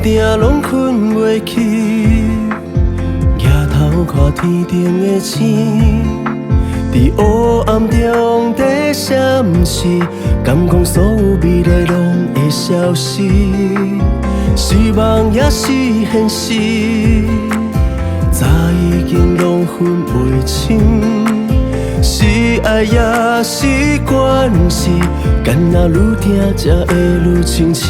定攏睏袂去。举頭看天頂的星，佇黑暗中在閃爍，敢講所有美麗攏會消失，是夢抑是現實？早已經攏分袂清，是愛抑是關係，敢若愈聽才會愈清醒。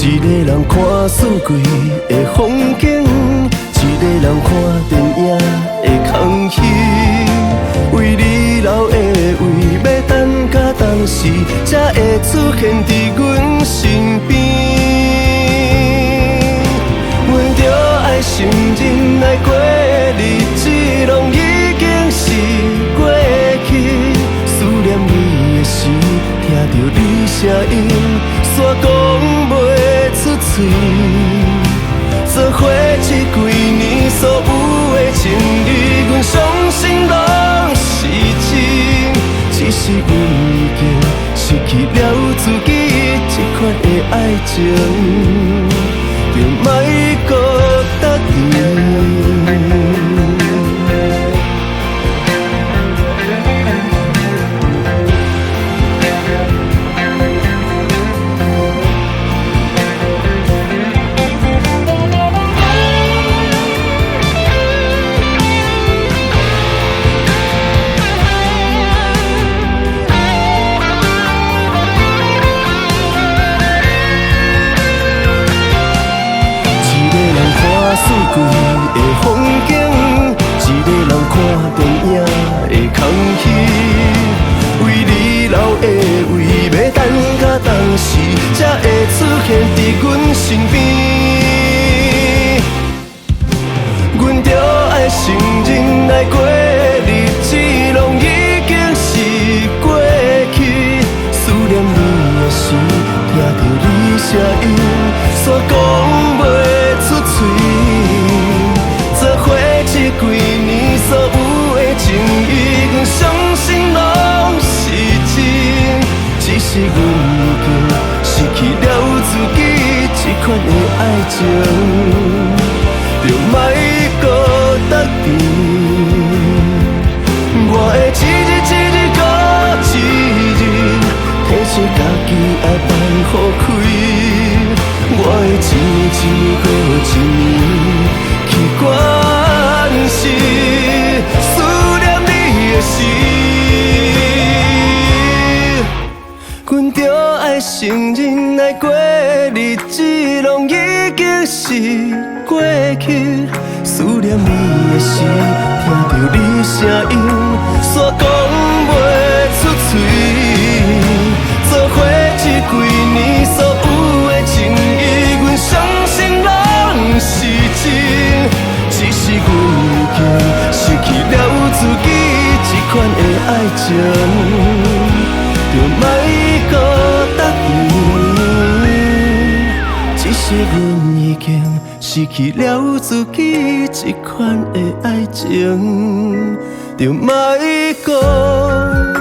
一個人看四季的風景，一個人看電影的空虛，為你留的位，欲等到當時，才會出現佇阮身邊。阮著愛承認，愛過的日子攏已經是過去，思念你的時，聽著你聲音，煞講袂出喙。做伙這幾年所有的情誼，阮相信攏是真，只是阮已經失去了自己，這款的愛情，就莫閣得意。一個人看四季的風景，一個人看電影的空虛，為你留的位，欲等到當時，才會出現佇阮身邊。阮著愛承認，愛過的日子攏已經是過去，思念你的時，聽著你聲音，煞講袂出喙。做伙這幾年所有的情誼，阮相信攏是真，只是阮已經失去了自己，這款的愛情，就莫閣得意。我會一日一日閣一日，提醒家己愛放予開。我會一年一年閣一年去關心思念你的時，阮著愛承認，愛過的日子攏已經是過去，思念你的時，聽著你聲音，煞講袂出喙。做伙這幾年所有的情誼，阮相信攏是真，只是阮已經失去了自己，這款的愛情，就莫閣得意。只是阮已經失去了自己，這款的愛情，就莫閣。